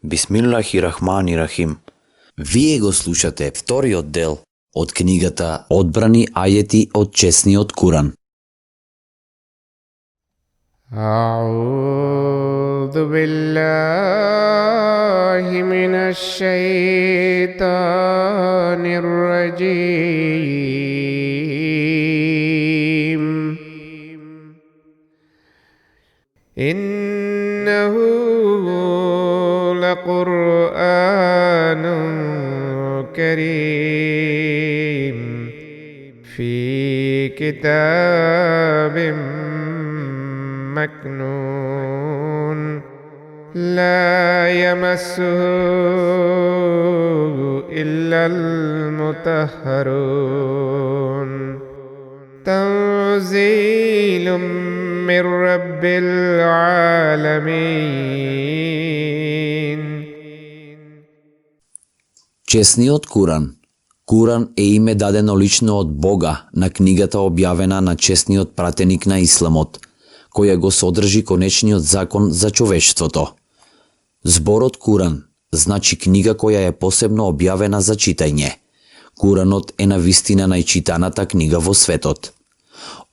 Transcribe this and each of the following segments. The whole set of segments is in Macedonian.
Бисмиллахи-рахмани-рахим. Вие го слушате вториот дел од книгата Одбрани ајети од чесниот Куран. أعوذ بالله من الشيطان الرجيم إنه لقرآن كريم في كتاب مكنون لا يمسه إلا المطهرون تنزيل من رب العالمين. Чесниот Куран. Куран е име дадено лично од Бога на книгата објавена на чесниот пратеник на Исламот, која го содржи конечниот закон за човештвото. Зборот Куран значи книга која е посебно објавена за читање. Куранот е навистина најчитаната книга во светот.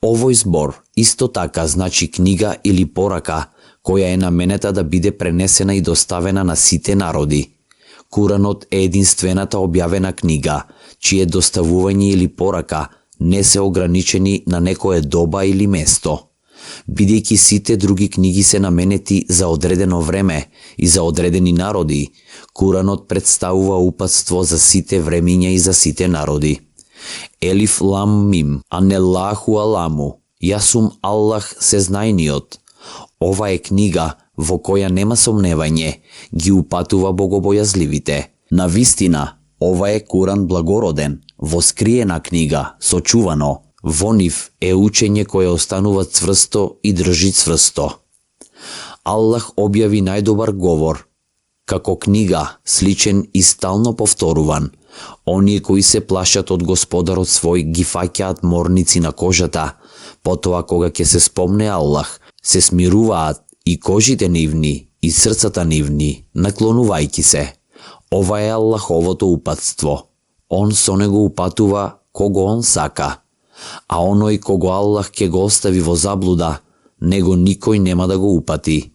Овој збор исто така значи книга или порака која е наменета да биде пренесена и доставена на сите народи. Куранот е единствената објавена книга, чие доставување или порака не се ограничени на некое доба или место. Бидејќи сите други книги се наменети за одредено време и за одредени народи, Куранот представува упатство за сите времиња и за сите народи. Елиф лам мим, анеллаху аламу, јас сум Аллах сезнајниот. Ова е книга во која нема сомневање, ги упатува богобојазливите. Навистина, ова е Куран благороден, воскриена книга, сочувано. Во нив е учење кое останува цврсто и држи цврсто. Аллах објави најдобар говор, како книга, сличен и стално повторуван. Оние кои се плашат од Господарот свој ги фаќаат морници на кожата, потоа кога ќе се спомне Аллах, се смируваат и кожите нивни и срцата нивни, наклонувајќи се. Ова е Аллаховото упатство. Он со него упатува кого он сака. А оној кого Аллах ќе го остави во заблуда, него никој нема да го упати.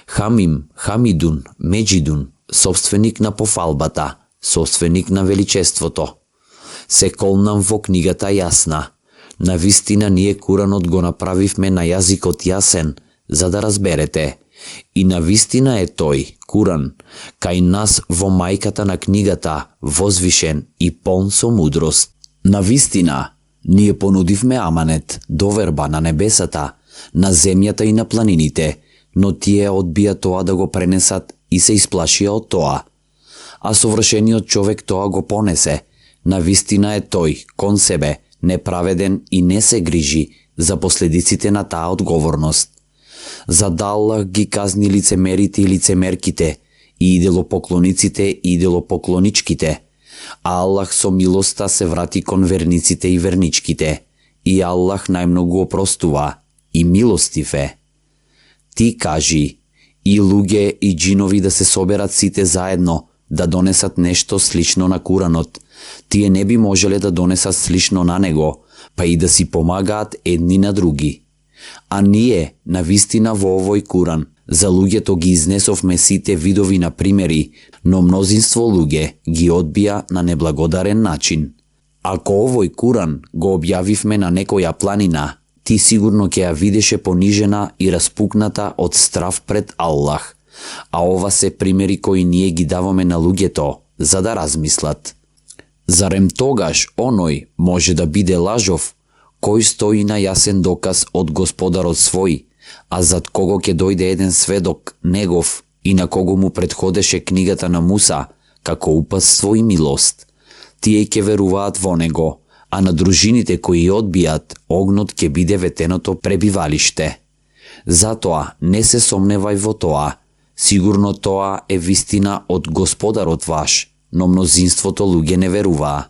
Хамим, Хамидун, Меджидун, собственик на пофалбата, собственик на величеството. Се колнам во книгата јасна. Навистина ние Куранот го направивме на јазикот јасен, за да разберете. И навистина е тој, Куран, кај нас во мајката на книгата, возвишен и полн со мудрост. Навистина, ние понудивме аманет, доверба на небесата, на земјата и на планините, но тие одбија тоа да го пренесат и се исплашија од тоа. А совршениот човек тоа го понесе. Навистина е тој, кон себе, неправеден и не се грижи за последиците на таа одговорност. За да Аллах ги казни лицемерите и лицемерките, и иделопоклониците и иделопоклоничките, а Аллах со милоста се врати кон верниците и верничките, и Аллах најмногу опростува, и милостив е. Ти кажи, и луѓе и џинови да се соберат сите заедно, да донесат нешто слично на Куранот. Тие не би можеле да донесат слично на него, па и да си помагаат едни на други. А ние, навистина во овој Куран, за луѓето ги изнесовме сите видови на примери, но мнозинство луѓе ги одбија на неблагодарен начин. Ако овој Куран го објавивме на некоја планина, ти сигурно ќе ја видеше понижена и распукната од страв пред Аллах. А ова се примери кои ние ги даваме на луѓето, за да размислат. Зарем тогаш оној може да биде лажов, кој стои на јасен доказ од Господарот свој, а зад кого ќе дојде еден сведок, негов, и на кого му предходеше книгата на Муса, како упатство и милост. Тие ќе веруваат во него, а на дружините кои одбијат, огнот ќе биде ветеното пребивалиште. Затоа не се сомневај во тоа, сигурно тоа е вистина од Господарот ваш, но мнозинството луѓе не веруваа.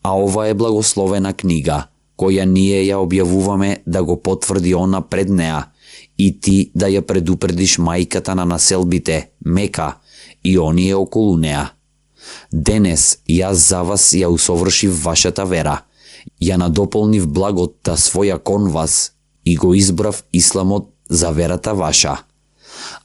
А ова е благословена книга, која ние ја објавуваме да го потврди она пред неа и ти да ја предупредиш мајката на населбите, Мека, и оние околу неа. Денес јас за вас ја усовршив вашата вера, ја надополнив благотта своја кон вас и го избрав исламот за верата ваша.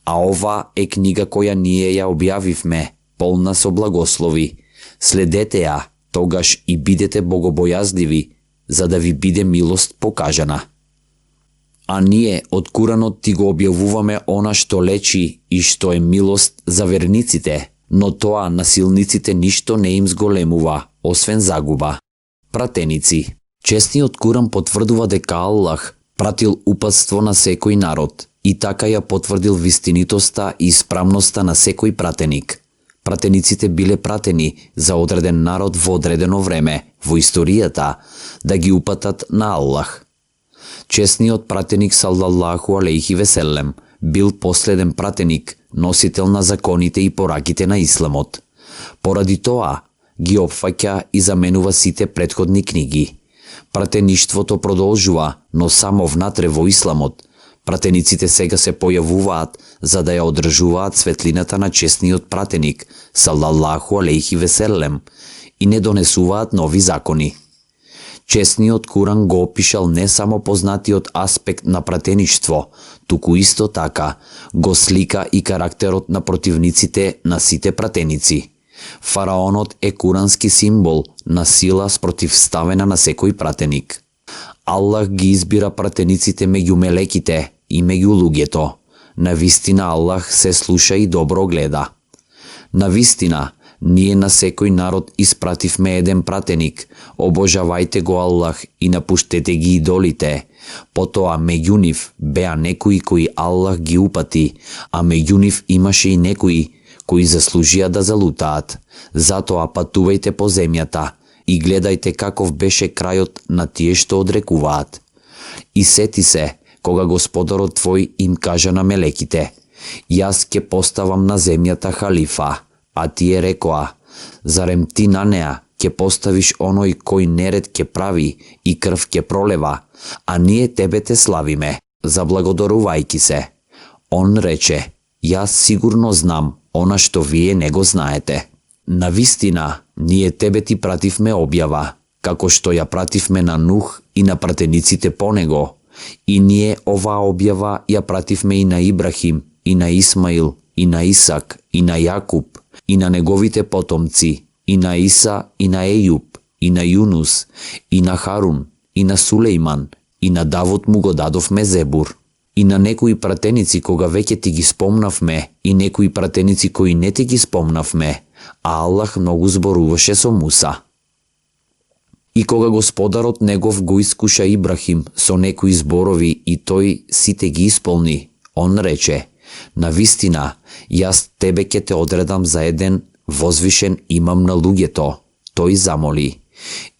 А ова е книга која ние ја објавивме, полна со благослови. Следете ја, тогаш и бидете богобојазливи, за да ви биде милост покажана. А ние од Куранот ти го објавуваме она што лечи и што е милост за верниците, но тоа насилниците ништо не им зголемува, освен загуба. Пратеници. Честниот Куран потврдува дека Аллах пратил упатство на секој народ и така ја потврдил вистинитоста и исправноста на секој пратеник. Пратениците биле пратени за одреден народ во одредено време во историјата да ги упатат на Аллах. Честниот пратеник саллаллаху алейхи веселем бил последен пратеник, носител на законите и пораките на исламот. Поради тоа ги опфаќа и заменува сите претходни книги. Пратеништвото продолжува, но само внатре во исламот. Пратениците сега се појавуваат за да ја одржуваат светлината на честниот пратеник, саллаллаху алейхи веселем, и не донесуваат нови закони. Честниот Куран го опишал не само познатиот аспект на пратеништво, туку исто така го слика и карактерот на противниците на сите пратеници. Фараонот е курански символ на сила спротивставена на секој пратеник. Аллах ги избира пратениците меѓу мелеките и меѓу луѓето. Навистина Аллах се слуша и добро гледа. Навистина, ние на секој народ испративме еден пратеник, обожавајте го Аллах и напуштете ги идолите. Потоа меѓу нив беа некои кои Аллах ги упати, а меѓу нив имаше и некои кои заслужија да залутаат. Затоа патувајте по земјата и гледајте каков беше крајот на тие што одрекуваат. И сети се, кога Господарот твој им кажа на мелеките: јас ќе поставам на земјата халифа, а тие рекоа: зарем ти на неа ќе поставиш оној кој неред ќе прави и крв ќе пролева, а ние тебе те славиме, заблагодарувајки се. Он рече: јас сигурно знам она што вие не го знаете. Навистина, ние тебе ти пративме објава, како што ја пративме на Нух и на пратениците по него. И ние оваа објава ја пративме и на Ибрахим, и на Исмаил, и на Исак, и на Јакуб, и на неговите потомци, и на Иса, и на Ејуб, и на Јунус, и на Харун, и на Сулејман, и на Давуд му го дадовме Зебур. И на некои пратеници кога веќе ти ги спомнавме, и некои пратеници кои не ти ги спомнавме, а Аллах многу зборуваше со Муса. И кога Господарот негов го искуша Ибрахим со некои зборови и тој сите ги исполни, он рече: навистина, јас тебе ќе те одредам за еден возвишен имам на луѓето. Тој замоли: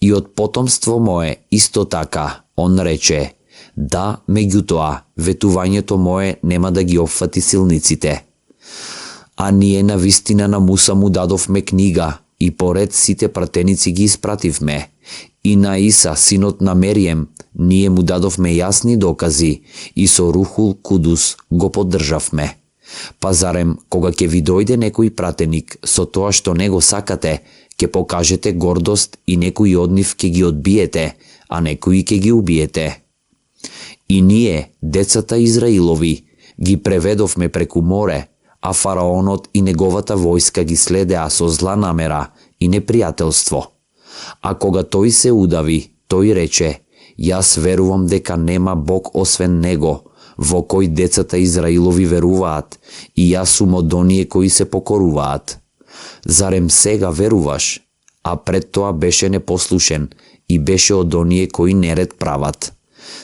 и од потомство мое исто така. Он рече: да, меѓутоа, ветувањето мое нема да ги опфати силниците. А ние навистина на Муса му дадовме книга и поред сите пратеници ги испративме. И на Иса, синот на Мерием, ние му дадовме јасни докази и со Рухул Кудус го поддржавме. Па зарем, кога ќе ви дојде некој пратеник со тоа што не го сакате, ќе покажете гордост и некои од нив ќе ги одбиете, а некои ќе ги убиете. И ние, децата Израилови, ги преведовме преку море, а фараонот и неговата војска ги следеа со зла намера и непријателство. А кога тој се удави, тој рече: јас верувам дека нема Бог освен него, во кој децата Израилови веруваат, и јас сум од оние кои се покоруваат. Зарем сега веруваш? А пред тоа беше непослушен и беше од оние кои неред прават.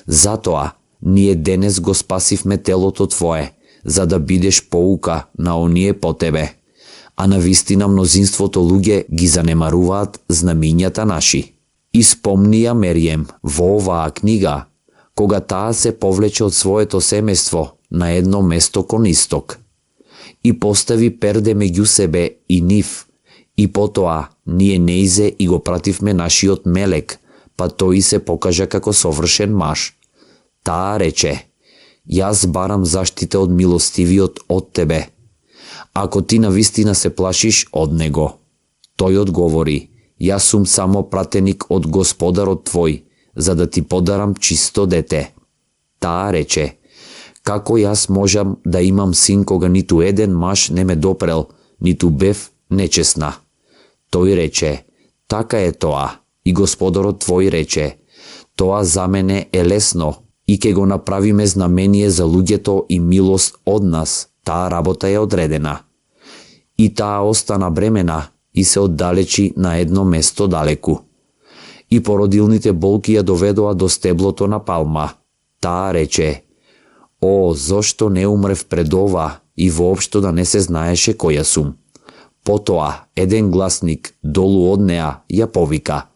Затоа, ние денес го спасивме телото твое, за да бидеш поука на оние по тебе. А навистина мнозинството луѓе ги занемаруваат знамињата наши. И спомни ја Мерием во оваа книга, кога таа се повлече од своето семејство на едно место кон исток. И постави перде меѓу себе и нив, и потоа ние неизе и го пративме нашиот мелек, па тој се покажа како совршен маж. Таа рече: Јас барам заштита од милостивиот од тебе. Ако ти навистина се плашиш од него. Тој одговори, јас сум само пратеник од Господарот твој, за да ти подарам чисто дете. Таа рече, како јас можам да имам син кога ниту еден маж не ме допрел, ниту бев нечесна? Тој рече, така е тоа. И Господарот твој рече, тоа за мене е лесно и ке го направиме знамение за луѓето и милост од нас. Таа работа е одредена. И таа остана бремена и се оддалечи на едно место далеку. И породилните болки ја доведоа до стеблото на палма. Таа рече, о, зошто не умрев пред ова и воопшто да не се знаеше која сум? Потоа, еден гласник долу од неа ја повика,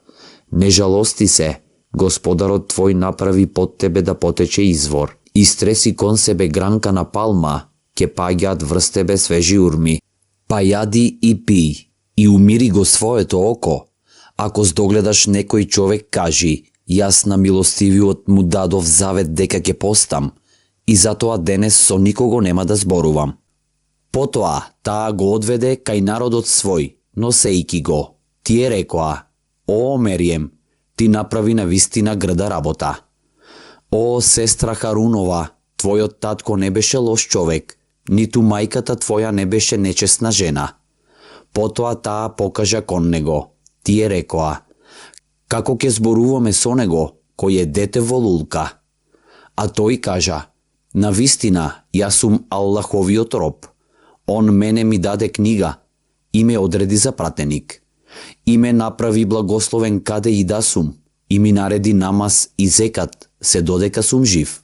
не жалости се, Господарот твој направи под тебе да потече извор. Истреси кон себе гранка на палма, ке паѓаат врз тебе свежи урми. Па јади и пий, и умири го своето око. Ако здогледаш некој човек, кажи, јас на милостивиот му дадов завет дека ќе постам, и затоа денес со никого нема да зборувам. Потоа таа го одведе кај народот свој, носејки го. Тие рекоа, о, Мерием, ти направи на вистина грда работа. О, сестра Харунова, твојот татко не беше лош човек, ниту мајката твоја не беше нечесна жена. Потоа таа покажа кон него. Тие рекоа, како ќе зборуваме со него, кој е дете во лулка? А тој кажа, навистина, јас сум Аллаховиот роб. Он мене ми даде книга и ме одреди за пратеник. И ме направи благословен каде и да сум, и ми нареди намаз и зекат, се додека сум жив.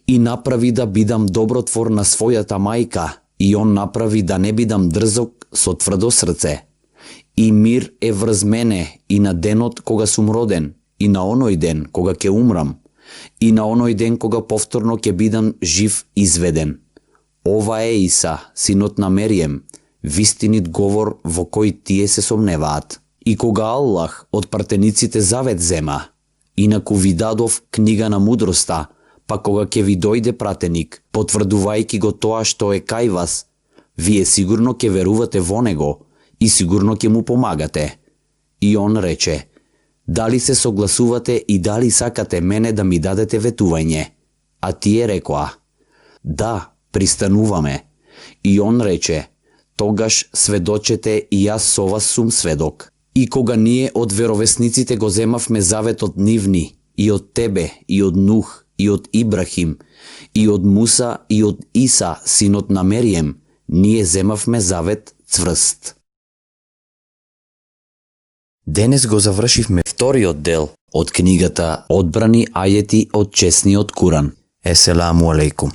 И направи да бидам добротвор на својата мајка, и он направи да не бидам дрзок со тврдо срце. И мир е врз мене и на денот кога сум роден, и на оној ден кога ќе умрам, и на оној ден кога повторно ќе бидам жив изведен. Ова е Иса, синот на Мерием, вистинит говор во кој тие се сомневаат. И кога Аллах од пратениците завет зема, инаку ви дадов книга на мудроста, па кога ќе ви дојде пратеник, потврдувајќи го тоа што е кај вас, вие сигурно ќе верувате во него и сигурно ќе му помагате. И он рече, дали се согласувате и дали сакате мене да ми дадете ветување? А тие рекоа, да, пристануваме. И он рече, тогаш сведочете и јас со вас сум сведок. И кога ние од веровесниците го земавме заветот нивни, и од тебе, и од Нух, и од Ибрахим, и од Муса, и од Иса, синот на Мерием, ние земавме завет цврст. Денес го завршивме вториот дел од книгата Одбрани ајети од чесниот Куран. Еселаму алейкум.